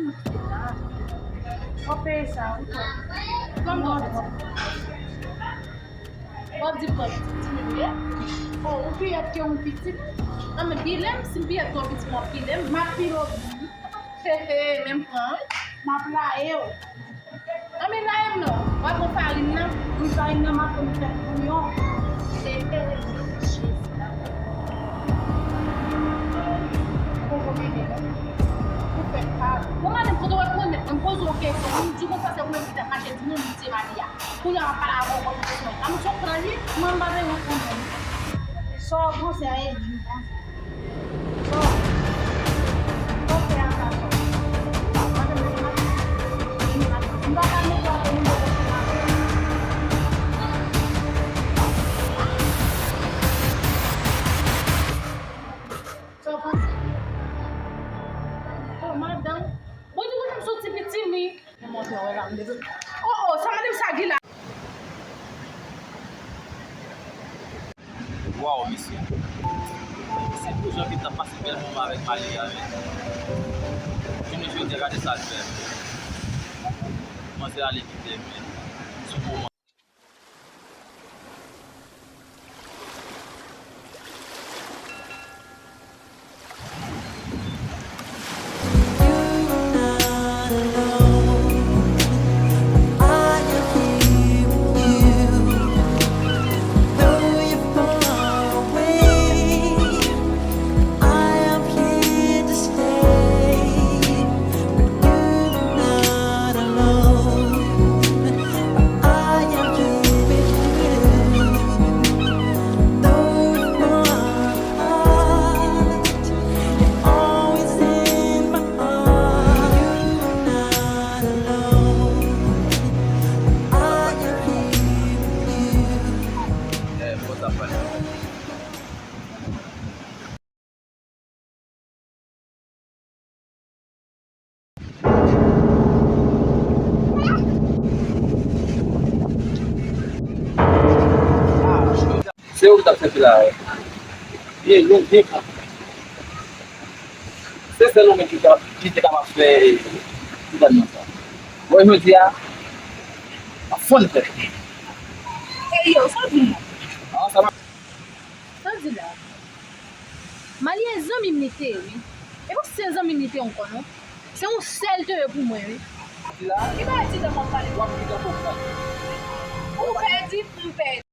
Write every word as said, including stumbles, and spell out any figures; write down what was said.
W ap peye sa, wi. Kòm w ap di. W ap di w pran pitit timoun ye? O, ou pi yèt ke yon pitit? An, men pile m, si m pi yèt ke yon pitit, w ap pile m. M ap pile w. He, he, men m pran, wi. M ap laye w. An, men laye m non. W ap pran farin nan. Wi, farin nan, m ap pran fè bouyon. He, he, he, Jezi. Ou poko mele non. Ou fè pa. Bon, madanm, kote w ap pran nèg? Mwen poze w kesyon. Mwen di konsa se ou menm ki t ap mache di nou, nou se Malia. Kounye a w ap pale avè w kòm kesyon. A, m sot pran li, mwen m pa bezwen konnen. Sa w panse a, e di m panse. Sa w, sa w fè a sa, sa w. Madanm, m pa ka mete w ap nimewo konsa. Sa w panse? O, madanm. Bon, di kote m soti piti, wi. Mwen montre w la, m dezoule. O, o, sa madanm sa gen la? Waw, mesye. Se pou jan Vita pase bèl moman avèk Malia, men. Jounen jodi a, gade sa l fè. Manzè ale kite m, men. Sou moman. Se ou ki t ap sèvi la, wi. Byen long, byen pwòp. Se sèl ou menm ki ka, ki te kapab fè gouvènman sa. Bon, jodi a, m ap fonn tèt. Ey yo, sa w di la? Ah, sa va. Sa w di la? Malia zanmi m li te ye, wi. E pa se zanmi m li te ankò, non. Se yon sèl te ye pou mwen, wi. Di la? Ki bagay ti dan m ap pale? W ap di dan pou pran. Ou pèdi, m pèdi.